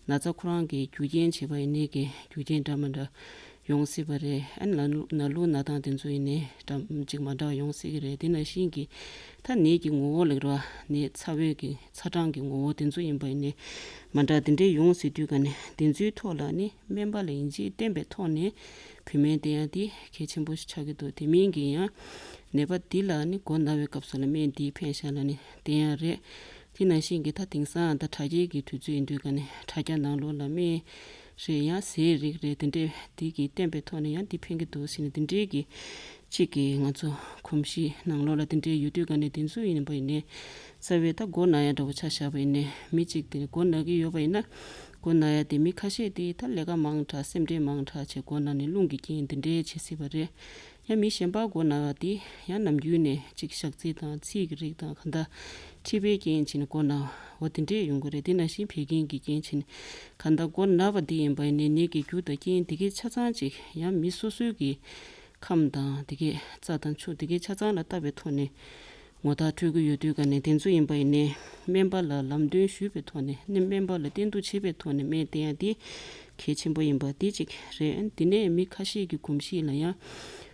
ན་ཚ་ཁོ་རང་གི་རྒྱུ་རྐྱེན་བྱས་པ་ཡིན་ནའི་གི་རྒྱུ་རྐྱེན་འདྲ་མ་འདྲ་ཡོང་སྲིད་པ་རེད། ཨ་ནི་ན་ལུ་ན་ལུ་ན་སྟངས་དེ་ཚོ་ཡིན་ནའི་འདྲ་གཅིག་མ་འདྲ་བ་ཡོང་སྲིད་ཀྱི་རེད། དེ་ནང་བཞིན་གྱི་ད་ནད་ཀྱི་ངོ་བོ་ལ་ར་ནད་ཚ་བའི་གི་ཚ་གྲང་གི་ངོ་བོ་དེ་ཚོ་ཡིན་པ་ཡིན་ནའི་མ་འདྲ་དེ་འདྲའི་ཡོང་སྲིད་དུས་ག་ནས་དེ་ཚོའི་ཐོག་ལ་ནི་སྨན་པ་ལ་ཡིན་གཅིག་བསྟེན་པའི་ཐོག་ནས་བོད་སྨན་བསྟེན་ཡ་དེ་གལ་ཆེན་པོ་ཞིག་ཆགས་ཀྱི་འདུག་དེ་མིན་གྱི་ཡང་ནད་པ་འདི་ལ་ནི་མགོ་ན་བའི་སྐབས་སུ་ལ་སྨན་འདི་ཕན་ཤག་ལབ་ནས་བསྟེན་ཡ་རེད། དེ་ནང་བཞིན་གྱི་ད་དེང་སང་ད་དྲག་སྐྱེད་ཀྱི་དུས་ཚོད་ཡིན་དུས་ག་ནས་དྲ་རྒྱ་ནང་ལོགས་ལ་སྨན་རེད། ཡང་ཟས་རིགས་རེད། དེ་འདྲས་འདི་གི་བསྟེན་པའི་ཐོག་ནས་ཡང་འདི་ཕན་གྱི་འདུག་ཟེར་ནས་དེ་འདྲས་ཀྱི་གཅིག་གི་ང་ཚོ་གོམས་གཤིས་ནང་ལོགས་ལ་དེ་འདྲས་ཡོད་དུས་ག་ནས་དེ་ཚོ་ཡིན་པ་ཡིན་ནའི་རྩ་བའི་ད་མགོ་ན་ཡ་འདྲ་བོ་ཆ་བཞག་པ་ཡིན་ནའི་མི་གཅིག་དེ་མགོ་ན་གི་ཡོད་པ་ཡིན་ན་མགོ་ན་ཡ་དེ་མི་ཁ་ཤས་དེ་ད་ལས་ཀ་མང་དྲགས་སེམས་ཁྲལ་མང་དྲགས་བྱས་མགོ་ན་ནས་རླུང་གི་རྐྱེན་དེ་འདྲས་བྱེད་སྲིད་པ་རེད། ཡང་མི་གཞན་པ་མགོ་ན་བ་དེ་ཡང་ནམ་རྒྱུན་ནས་གཅིག་ཞག་རྩི་དང་ཚིལ་གྱི་རིགས་དང་གང་ལྟར་མཁྲིས་པའི་རྐྱེན་བྱས་ནས་མགོ་ན་བ་དེ་འདྲས་ཡོང་གི་རེད། དེ་ནང་བཞིན་བད་ཀན་གྱི་རྐྱེན་བྱས་ནས་གང་ལྟར་མགོ་ན་བ་དེ་ཡིན་པ་ཡིན་ནའི་ནད་ཀྱི་རྒྱུ་དང་རྐྱེན་དེ་གའི་ཆ་ཚང་གཅིག་ཡང་མི་སོ་སོའི་གི་ཁམས་དང་དེ་གའི་རྩ་དང་ཆུ་དེ་གའི་ཆ་ཚང་ལ་བལྟ་བའི་ཐོག་ནས་ངོ་ཐག་འཕྲོད་ཀྱི་ཡོད་དུས་ག་ནས་དེ་ཚོ་ཡིན་པ་ཡིན་ནའི་སྨན་པ་ལ་ལམ་སྟོན་ཞུས་པའི་ཐོག་ནས་ནི་སྨན་པ་ལ་བསྟེན་གཏུག་བྱེད་པའི་ཐོག་ནས་སྨན་བསྟེན་ཡ་དེ་གལ་ཆེན་པོ་ཡིན་པ་དེ་གཅིག་རེད། དེ་ནས་མི་ཁ་ཤས་ཀྱི་གོམས་གཤིས་ལ་ཡང་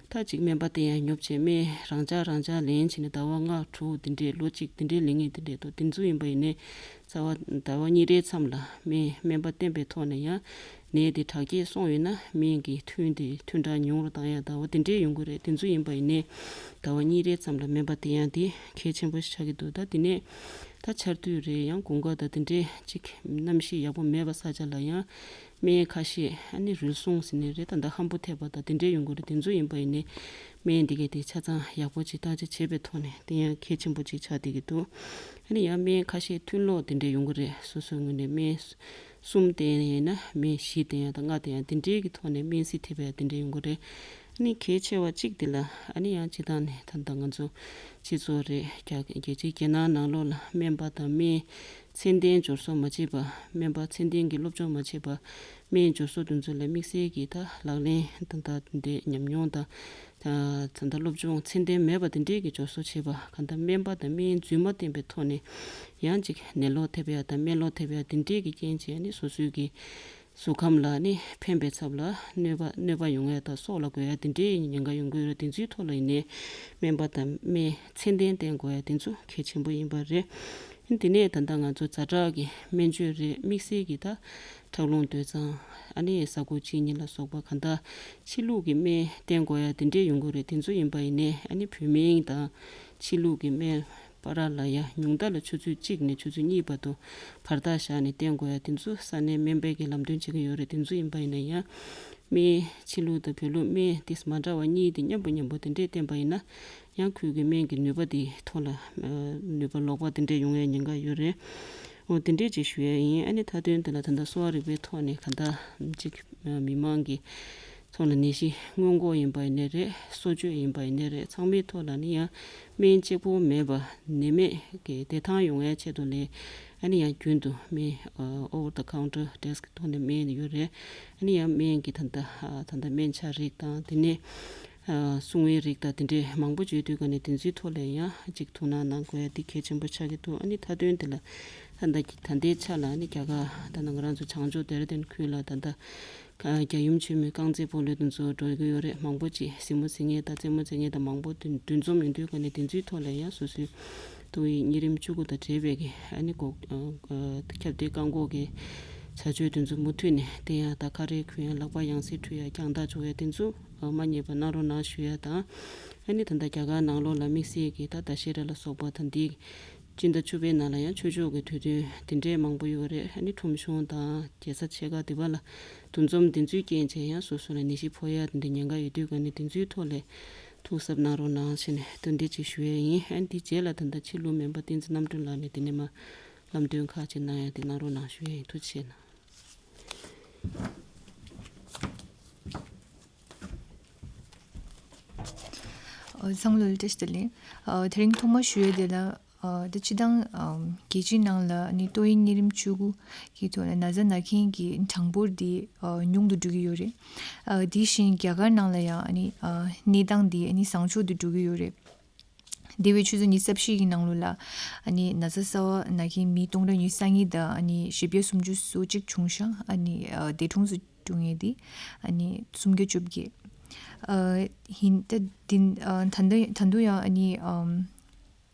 ད་ཅིག་སྨན་པ་དེ་ཡང་ཉོབ་བྱས་སྨན་རང་འཇགས་རང་འཇགས་ལེན་བྱས་ནས་ཟླ་བ་ལྔ་དྲུག་དེ་འདྲས་ལོ་གཅིག་དེ་འདྲས་ལེན་མཁན་དེ་འདྲས་འདུག་དེ་ཚོ་ཡིན་པ་ཡིན་ནའི་ཟླ་བ་ཟླ་བ་གཉིས་རེའི་མཚམས་ལ་སྨན་སྨན་པ་བསྟེན་པའི་ཐོག་ནས་ཡང་ནད་དེ་དྲག་སྐྱེད་སོང་ཡོད་ན་སྨན་གྱི་ཐུན་དེ་ཐུན་གྲངས་ཉུང་རུ་བཏང་ཡ་ད་འོ་དེ་འདྲས་ཡོང་གི་རེད། དེ་ཚོ་ཡིན་པ་ཡིན་ནའི་ཟླ་བ་གཉིས་རེའི་མཚམས་ལ་སྨན་པ་བསྟེན་ཡ་དེ་གལ་ཆེན་པོ་ཞིག་ཆགས་ཀྱི་འདུག་ད་དེ་ནས་ད་ཆར་དུས་རེད། ཡང་དགུན་ཁ་དང་དེ་འདྲས་ཅིག་གནམ་གཤིས་ཡག་པོ་མེད་པ་ས་ཆ་ལ་ཡང་སྨན་ཁ་ཤས་ཨ་ནི་རུལ་སུངས་ཟེར་ནས་རེད། ད་ལྟ་ཧམ་པོ་ཐེབས་པ་དང་དེ་འདྲས་ཡོང་གི་རེད། དེ་ཚོ་ཡིན་པ་ཡིན་ནའི་སྨན་འདི་གས་དེ་ཆ་ཚང་ཡག་པོ་ཅིག་བརྟག་དཔྱད་བྱས་པའི་ཐོག་ནས་དེ་ཡང་གལ་ཆེན་པོ་ཅིག་ཆགས་བསྡད་ཀྱི་འདུག་ཨ་ནི་ཡང་སྨན་ཁ་ཤས་ཐུན་ལོག་དེ་འདྲས་ཡོང་གི་རེད། སོ་སོའི་ངོས་ནས་སྨན་གསུམ་བསྟེན་ཡིན་ན་སྨན་བཞི་བསྟེན་ཡ་དང་ལྔ་བསྟེན་ཡ་དེ་འདྲས་ཀྱི་ཐོག་ནས་སྨན་རྩིས་ཐེབས་ཡ་དེ་འདྲས་ཡོང་གི་རེད། ཨ་ནི་གལ་ཆེ་བ་གཅིག་དེ་ལ་ཨ་ནི་ཡང་སྤྱིར་བཏང་ནས་ད་ལྟ་ང་ཚོ་སྤྱི་ཚོགས་རེད། རྒྱ་རྒྱལ་སྤྱིའི་རྒྱལ་ནང་ནང་ལོགས་ལ་སྨན་པ་དང་སྨན་ཚད་ལྡན་སྦྱོར་གསོ་མ་བྱས་པ། སྨན་པ་ཚད་ལྡན་གྱི་སློབ་སྦྱོང་མ་བྱས་པ། སྨན་སྦྱོར་གསོ་དེ་ཚོ་ལ་དམིགས་བསལ་གྱི་ད་ལག་ལེན་ད་ལྟ་འདི་ཉམས་མྱོང་དང་ད་ད་ལྟ་སློབ་སྦྱོང་ཚད་ལྡན་མེད་པ་དེ་འདྲས་ཀྱི་སྦྱོར་གསོ་བྱས་པ། གང་ལྟར་སྨན་པ་དང་སྨན་རྫུན་མ་བསྟེན་པའི་ཐོག་ནས་ཡང་ཅིག་ནད་ལོག་ཐེབས་ཡ་དང་སྨན་ལོག་ཐེབས་ཡ་དེ་འདྲས་ཀྱི་རྐྱེན་བྱས་ནས་སོ་སོའི་གི་གཟུགས་ཁམས་ལ་ནི་ཕན་པའི་ཚབ་ལ་གནོད་པ་གནོད་པ་ཡོང་ཡ་དང་སྲོག་ལ་འགོས་ཡ་དེ་འདྲའི་ཉེན་ཁ་ཡོང་གི་ཡོད་རེད། དེ་ཚོའི་ཐོག་ལ་ཡིན་ནའི་སྨན་པ་དང་སྨན་ཚད་ལྡན་བསྟེན་དགོས་ཡ་དེ་ཚོ་གལ་ཆེན་པོ་ཡིན་པ་རེད། དེ་ནས་ད་ལྟ་ང་ཚོ་ཛ་དྲག་གི་སྨན་བཅོས་རེད། དམིགས་བསལ་གྱི་ད་ཁྲག་རླུང་དུད་ཚང་། ཨ་ནི་ས་ཁུག་གཅིན་སྙི་ལ་སོགས་པ་གང་ལྟར་ཕྱི་ལུགས་ཀྱི་སྨན་བསྟེན་དགོས་ཡ་དེ་འདྲས་ཡོང་གི་རེད། དེ་ཚོ་ཡིན་པ་ཡིན་ནའི་ཨ་ནི་བོད་སྨན་དང་ཕྱི་ལུགས་ཀྱི་སྨན་བར་ལ་ཡ་ཉུང་མཐའ་ལ་ཆུ་ཚོད་གཅིག་ནས་ཆུ་ཚོད་གཉིས་བར་དུ་བར་ཐག་བཞག་ནས་བསྟེན་དགོས་ཡ་དེ་ཚོ་ས་གནས་སྨན་པའི་གི་ལམ་སྟོན་བྱེད་ཀྱི་ཡོད་རེད། དེ་ཚོ་ཡིན་པ་ཡིན་ན་ཡང་སྨན་ཕྱི་ལུགས་དང་བོད་ལུགས་སྨན་དེ་མ་འདྲ་བ་གཉིས་དེ་མཉམ་པོ་མཉམ་པོ་དེ་འདྲས་བསྟེན་པ་ཡིན་ན། ཡང་ཁོའི་གི་སྨན་གྱི་ནུས་པ་དེ་ཐོག་ལ་ཨ་ནུས་པ་ལོག་པ་དེ་འདྲས་ཡོང་ཡའི་ཉེན་ཁ་ཡོད་རེད། འོ་དེ་འདྲས་ཅིག་ཞུ་ཡ་ཡིན། ཨ་ནི་མཐའ་དོན་དེ་ལ་ད་ལྟ་གསོ་བ་རིག་པའི་ཐོག་ནས་ག་འདྲ་ཅིག་མི་མང་གི་ཐོག་ལ་ནད་གཞི་སྔོན་འགོག་ཡིན་པ་ཡིན་ནའི་རེད། གསོ་བཅོས་ཡིན་པ་ཡིན་ནའི་རེད། ཚང་མའི་ཐོག་ལ་ནི་ཡང་སྨན་གཅིག་པོ་མེད་པ་ནད་མེད་ཀྱི་བདེ་ཐང་ཡོང་ཡའི་ཆེད་དུ་ལས་ཨ་ནི་ཡང་རྒྱུན་དུ་སྨན་ཨ་over the counter test ཐོག་ནས་སྨན་ཡོད་རེད། ཨ་ནི་ཡང་སྨན་གྱི་ད་ལྟ་ཨ་ད་ལྟ་སྨན་ཆ་རིགས་དང་དེ་ནས་ཨ་སྲུང་བའི་རིགས་དང་དེ་འདྲའི་མང་པོ་བརྗོད་དུས་ག་ནས་དེ་ཚོའི་ཐོག་ལ་ཡང་ཅིག་ཐུགས་སྣང་གནང་དགོས་ཡ་འདི་གལ་ཆེན་པོ་ཆགས་ཀྱི་འདུག་ཨ་ནི་མཐའ་དོན་དེ་ལ་ད་ལྟ་ད་ལྟའི་ཆ་ལ་ཨ་ནི་རྒྱ་གར་ད་ལྟ་ང་རང་ཚོ་བྱང་ཕྱོགས་དེ་ར་དེ་ཁུལ་ལ་ད་ལྟ་རྒྱལ་ཡུམ་ཆེན་མོའི་རྐང་རྩེད་སྤོ་ལོ་དེ་ཚོ་འགྲོ་གི་ཡོད་རེད། མང་པོ་ཅིག་གཟིགས་མོ་གཟིགས་མཁན་དང་རྩེད་མོ་རྩེ་མཁན་དང་མང་པོ་འདུ་འཛོམས་ཡོང་དུས་ག་ནས་དེ་ཚོའི་ཐོག་ལ་ཡང་སོ་སོའི་ཏོག་དབྱིབས་གཉན་རིམས་བཅུ་དགུ་དང་འབྲེལ་བའི་གི་ཨ་ནི་འགོག་ཨ་ཨ་ཁྱབ་གདལ་བཀག་འགོག་གི་བྱ་སྤྱོད་དེ་ཚོ་མུ་མཐུད་ནས་བསྟེན་ཡ་དང་ཁ་རས་གོན་ཡ་ལག་པ་ཡང་སེ་འཁྲུད་ཡ་རྒྱང་ཐག་འཇོག་ཡ་དེ་ཚོ་མ་བསྙེལ་བ་གནང་རོགས་གནང་ཞུ་ཡ་དང་། ཨ་ནི་ད་ལྟ་རྒྱ་གར་ནང་ལོགས་ལ་དམིགས་བསལ་གྱི་ད་ད་ཤེ་ར་ལ་སོགས་པ་དང་འདི་སྤྱི་ཟླ་བཅུ་པའི་ནང་ལ་ཡང་ཆོས་ཕྱོགས་ཀྱི་དུས་སྟོན་དེ་འདྲའི་མང་པོ་ཡོད་རེད། ཨ་ནི་ཁྲོམ་གཞུང་དང་རྒྱལ་ས་ཆེ་ཁག་དེ་བ་ལ་འདུ་འཛོམས་དེ་ཚོའི་རྐྱེན་བྱས་ཡང་སོ་སོ་ལ་ནད་གཞི་ཕོག་ཡ་དེ་འདྲའི་ཉེན་ཁ་ཡོད་དུས་ག་ནས་དེ་ཚོའི་ཐོག་ལས་ཐུགས་གཟབ་གནང་རོགས་གནང་ཞེས་ནས་སྟོན་འདི་ཅིག་ཞུ་ཡས་ཡིན། ཨ་ནི་དེ་རྗེས་ལ་ད་ལྟ་ཕྱི་ལུགས་སྨན་པ་བསྟན་འཛིན་རྣམ་གྲོལ་ལགས་ནས་དེ་ནས་མ་ལམ་སྟོན་ཁག་ཅིག་གནང་ཡ་དེ་གནང་རོགས་གནང་ཞུ་ཡས་ཡིན། ཐུགས་རྗེ་ཆེ་གནང་། ཨ་ཚང་མ་ལ་བཀྲ་ཤིས་བདེ་ལེགས། ཨ་དེ་རིང་ཐོག་མ་ཞུ་ཡས་དེ་ལ། ཨ་ད་སྤྱི་བཏང་ཨམ་རྒྱལ་སྤྱིའི་ནང་ལ་ཨ་ནི་ཏོག་དབྱིབས་གཉན་རིམས་བཅུ་དགུ་གི་ཐོག་ལ་ན་ཚ་ན་མཁན་གྱི་གྲངས་འབོར་འདི་ཨ་ཉུང་དུ་འགྲོ་གི་ཡོད་རེད། ཨ་དེ་བཞིན་རྒྱ་གར་ནང་ལ་ཡང་ཨ་ནི་ཨ་གནས་སྟངས་འདི་ཨ་ནི་བཟང་ཕྱོགས་སུ་འགྲོ་གི་ཡོད་རེད། འདས་པའི་ཆུ་ཚོད་ཉི་ཤུ་རྩ་བཞི་གི་ནང་ལོགས་ལ་ཨ་ནི་ན་ཚ་གསར་པ་ན་མཁན་མི་སྟོང་ཕྲག་ཉི་ཤུ་རྩ་གཉིས་དང་ཨ་ནི་བཞི་བརྒྱ་སུམ་ཅུ་སོ་གཅིག་བྱུང་ཤག་ཨ་ནི་ཨ་འདས་གྲོངས་སུ་འགྲོ་མཁན་དེ་ཨ་ནི་སུམ་བརྒྱ་བཅོ་བརྒྱད། ཨ་ཡིན་ད་དེ་ཨ་ད་ལྟ་ད་དུང་ཡང་ཨ་ནི་ཨམ་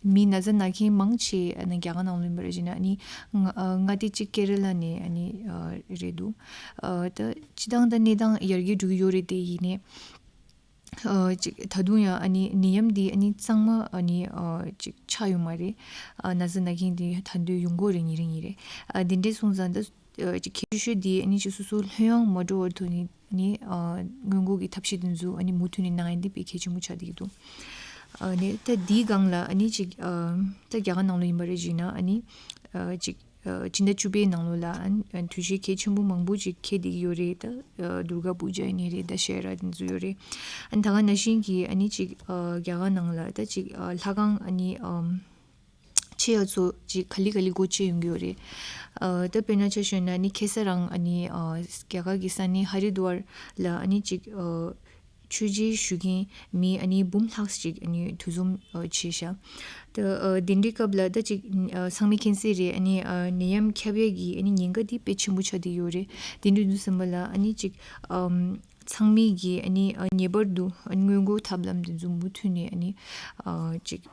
མི་ན་ཚ་ན་མཁན་མང་ཆེ་ཨ་ནི་རྒྱ་གར་ནང་ལ་ཡིན་པ་རེད་བྱས་ན་ཨ་ནི་ང་ཨ་མངའ་སྡེ་གཅིག་ཀེ་ར་ལ་ནས་ཨ་ནི་ཨ་རེད་འདུག་ཨ་ད་སྤྱི་བཏང་ད་གནས་སྟངས་ཡར་རྒྱས་འགྲོ་གི་ཡོད་རེད་དེ། ཡིན་ནའི་ཨ་ཅིག་ད་དུང་ཡང་ཨ་ནི་ནད་ཡམས་འདི་ཨ་ནི་གཙང་མ་ཨ་ནི་ཨ་ཅིག་ཆགས་ཡོད་མ་རེད། ཨ་ན་ཚ་ན་མཁན་འདི་ད་དུང་ཡོང་གི་ཡོད་རེད། ཉིན་རེ་ཉིན་རེ། ཨ་འདི་འདྲས་སོང་ཙང་ད་ཨ་ཅིག་གལ་ཆེ་ཤོས་འདི་ཨ་ནི་ཅིག་སོ་སོ་ལྷོད་ཡངས་མ་འགྲོ་བར་དུ་ནི་ཨ་ནི་ཨ་སྔོན་འགོག་གི་ཐབས་ཤེས་འདི་ཚོ་ཨ་ནི་མུ་མཐུད་ནས་གནང་ཡ་འདི་དཔེ་གལ་ཆེན་པོ་ཆགས་བསྡད་ཀྱི་འདུག་ཨ་ནི་ད་འདིའི་སྒང་ལ་ཨ་ནི་ཅིག་ཨ་ད་རྒྱ་གར་ནང་ལ་ཡིན་པ་རེད་བྱས་ན་ཨ་ནི་ཨ་ཅིག་ཨ་སྤྱི་ཟླ་བཅུ་པའི་ནང་ལོགས་ལ་ཨ་དུས་ཆེན་གལ་ཆེན་པོ་མང་པོ་ཅིག་འཁེལ་བསྡད་ཀྱི་ཡོད་རེད། ད་ཨ་དུར་ག་པུ་ཇ་ཡིན་ནའི་རེད། ད་ཤེ་ར་དེ་ཚོ་ཡོད་རེད། ཨ་ད་ག་ནང་བཞིན་གྱི་ཨ་ནི་ཅིག་ཨ་རྒྱ་གར་ནང་ལ་ད་ཅིག་ཨ་ལྷ་ཁང་ཨ་ནི་ཨམ་ཆེ་ཡ་ཚོ་ཅིག་ག་ལེ་ག་ལེ་སྒོ་ཕྱེ་ཡོང་གི་ཡོད་རེད། ཨ་ད་དཔེར་ན་ཆ་བཞག་ན་ཨ་ནི་ཁ་སང་རང་ཨ་ནི་ཨ་རྒྱ་གར་གྱི་ས་གནས་ཧ་རི་དུ་ཝར་ལ་ཨ་ནི་ཅིག་ཨ་མཆོད་མཇལ་ཞུ་མཁན་མི་ཨ་ནི་འབུམ་ལྷག་ཅིག་ཨ་ནི་འདུ་འཛོམས་ཨ་བྱས་ཤག་ད་ཨ་དེ་འདྲའི་སྐབས་ལ་ད་ཅིག་ཨ་ཚང་མས་མཁྱེན་གསལ་རེད། ཨ་ནི་ཨ་ནད་ཡམས་ཁྱབ་ཡས་ཀྱི་ཨ་ནི་ཉེན་ཁ་འདི་དཔེ་ཆེན་པོ་ཆགས་བསྡད་ཡོད་རེད། དེ་འདྲ་དུས་ཙམ་པ་ལ་ཨ་ནི་ཅིག་ཨམ་ཚང་མས་ཀྱིས་ཨ་ནི་ཨ་ངེས་པར་དུ་ཨ་ནི་སྔོན་འགོག་ཐབས་ལམ་དེ་ཚོ་མུ་མཐུད་ནས་ཨ་ནི་ཨ་ཅིག་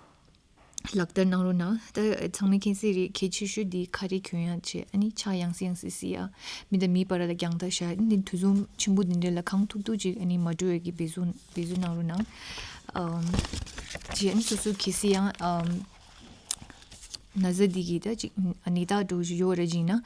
ལག་བསྟར་གནང་རོགས་གནང་། ད་ཚང་མས་མཁྱེན་གསལ་རེད། གལ་ཆེ་ཤོས་འདི་ཁ་རས་གྱོན་ཡག་བྱས། ཨ་ནི་ཕྱག་ཡང་སེ་ཡང་སེ་བསིལ་ཡག་མི་དང་མིའི་བར་ལ་རྒྱང་ཐག་བཞག་ཨ་ནི་འདུ་འཛོམས་ཆེན་པོ་འདི་འདྲ་ལ་གང་ཐུབ་ཐུབ་ཅིག་ཨ་ནི་མ་འགྲོ་ཡག་གི་འབད་བརྩོན་འབད་བརྩོན་གནང་རོགས་གནང་། ཨམ་ཅིག་ཨ་ནི་སོ་སོ་གལ་སྲིད་ཡང་ཨམ་ན་ཚ་འདི་གི་ད་ཅིག་ཨ་ནི་ད་འགྲོ་ཡོད་རེད་བྱས་ན་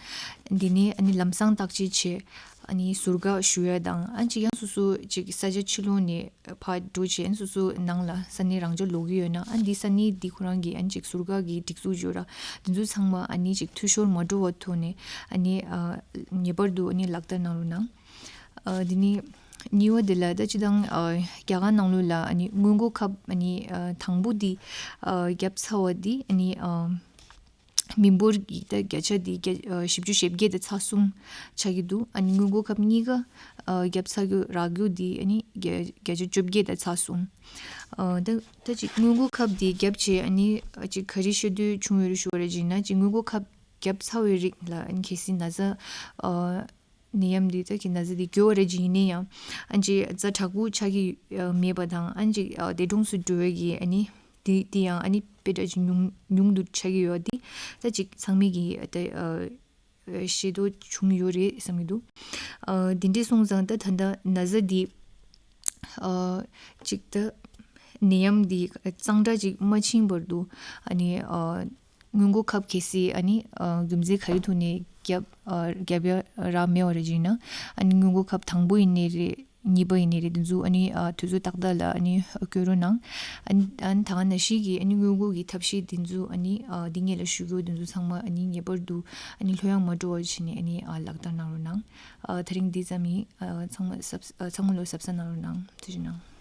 འདི་ནས་ཨ་ནི་ལམ་སང་བརྟག་དཔྱད་བྱས། ཨ་ནི་ཟུར་བཀག་ཞུ་ཡ་དང་། ཨ་ཅིག་ཡང་སོ་སོ་ཅིག་ས་ཆ་ཕྱི་ལོགས་ནས་ཕར་འགྲོ་བྱས་ཨ་ནི་སོ་སོ་ནང་ལ་ས་གནས་རང་འཇགས་ལོག་གི་ཡོད་ན། ཨ་འདི་ས་གནས་འདི་ཁོ་རང་གི་ཨ་ཅིག་ཟུར་བཀག་གི་སྒྲིག་འཛུགས་ཡོད་ར། འདི་ཚོ་ཚང་མ་ཨ་ནི་ཅིག་འཐུས་ཤོར་མ་འགྲོ་བ་ཐོག་ནས་ཨ་ནི་ཨ་ངེས་པར་དུ་ཨ་ནི་ལག་བསྟར་གནང་རོགས་གནང་། ཨ་འདི་ནི་གཉིས་པ་འདི་ལ་ད་སྤྱི་བཏང་ཨ་རྒྱ་གར་ནང་ལོགས་ལ་ཨ་ནི་སྔོན་འགོག་ཁབ་ཨ་ནི་ཨ་དང་པོ་འདི་ཨ་བརྒྱབ་ཚར་བ་འདི་ཨ་ནི་ཨ། མི་འབོར་གྱི་ད་བརྒྱ་ཆ་དེ་བརྒྱ་ཨ་བཞི་བཅུ་ཞེ་བརྒྱད་དང་ཚེག་གསུམ་ཆགས་ཀྱི་འདུག་ཨ་ནི་སྔོན་འགོག་ཁབ་གཉིས་ཀ་ཨ་བརྒྱབ་ཚར་རྒྱུ་རག་རྒྱུ་དེ་ཨ་ནི་བརྒྱ་བརྒྱ་ཆ་བཅོ་བརྒྱད་དང་ཚེག་གསུམ། ཨ་ད་ད་ཅིག་སྔོན་འགོག་ཁབ་དེ་བརྒྱབ་བྱས་ཨ་ནི་ཨ་ཅིག་ག་རེ་ཤེས་འདོད་བྱུང་ཡོད་རེད་ཞུ་བ་རེད་བྱས་ན། ཅིག་སྔོན་འགོག་ཁབ་བརྒྱབ་ཚར་བའི་རིགས་ལ་ཨ་ནི་གལ་སྲིད་ན་ཚ་ཨ་ནད་ཡམས་འདི་ད་གི་ན་ཚ་འདི་འགོས་པ་རེད་བྱས་ཡིན་ན་ཡང་ཨ་ཅིག་ཛ་དྲག་པོ་ཆགས་ཀྱི་ཨ་མེད་པ་དང་། ཨ་ཅིག་ཨ་འདས་གྲོངས་སུ་འགྲོ་བའི་གི་ཨ་ནི། དེ་དེ་ཡང་ཨ་ནི་དཔེ་འདྲ་ཅིག་ཉུང་ཉུང་དུ་ཆགས་ཀྱི་ཡོད་དེ། ད་ཅིག་ཚང་མས་ཀྱི་ད་ཨ་ཤེས་རྟོགས་བྱུང་ཡོད་རེད་བསམ་གྱི་འདུག་ཨ་དེ་འདྲས་སོང་ཙང་ད་ད་ལྟ་ན་ཚ་འདི་ཨ་ཅིག་ད་ནད་ཡམས་འདི་གཙང་སྦྲ་ཅིག་མ་ཕྱིན་བར་དུ་ཨ་ནི་ཨ་སྔོན་འགོག་ཁབ་གལ་སྲིད་ཨ་ནི་ཨ་རྒྱུ་མཚན་ག་རེ་ཐོག་ནས་བརྒྱབ་ཨ་བརྒྱབ་ཡ་རག་མེད་པ་རེད་ཅིག་ན། ཨ་ནི་སྔོན་འགོག་ཁབ་དང་པོ་ཡིན་ནའི་རེད། གཉིས་པ་ཡིན་ནའི་རེད། དེ་ཚོ་ཨ་ནི་ཨ་དུས་ཚོད་ཏག་ཏག་ལ་ཨ་ནི་བསྐྱོན་རོགས་གནང་། ཨ་ནི་ཨ་ནི་ད་ག་ནང་བཞིན་གྱི་ཨ་ནི་སྔོན་འགོག་གི་ཐབས་ཤེས་དེ་ཚོ་ཨ་ནི་ཨ་འདི་སྔོན་ལ་ཞུ་རྒྱུ་དེ་ཚོ་ཚང་མ་ཨ་ནི་ངེས་པར་དུ་ཨ་ནི་ལྷོད་ཡངས་མ་འགྲོ་བ་བྱས་ནས་ཨ་ནི་ཨ་ལག་བསྟར་གནང་རོགས་གནང་། ཨ་ད་རིང་འདི་ཙམ་ཡིན། ཨ་ཚང་མ་གཟབ་ཨ་ཚང་མ་ལོ་གཟབ་གཟབ་གནང་རོགས་གནང་། ཐུགས་རྗེ་གནང་།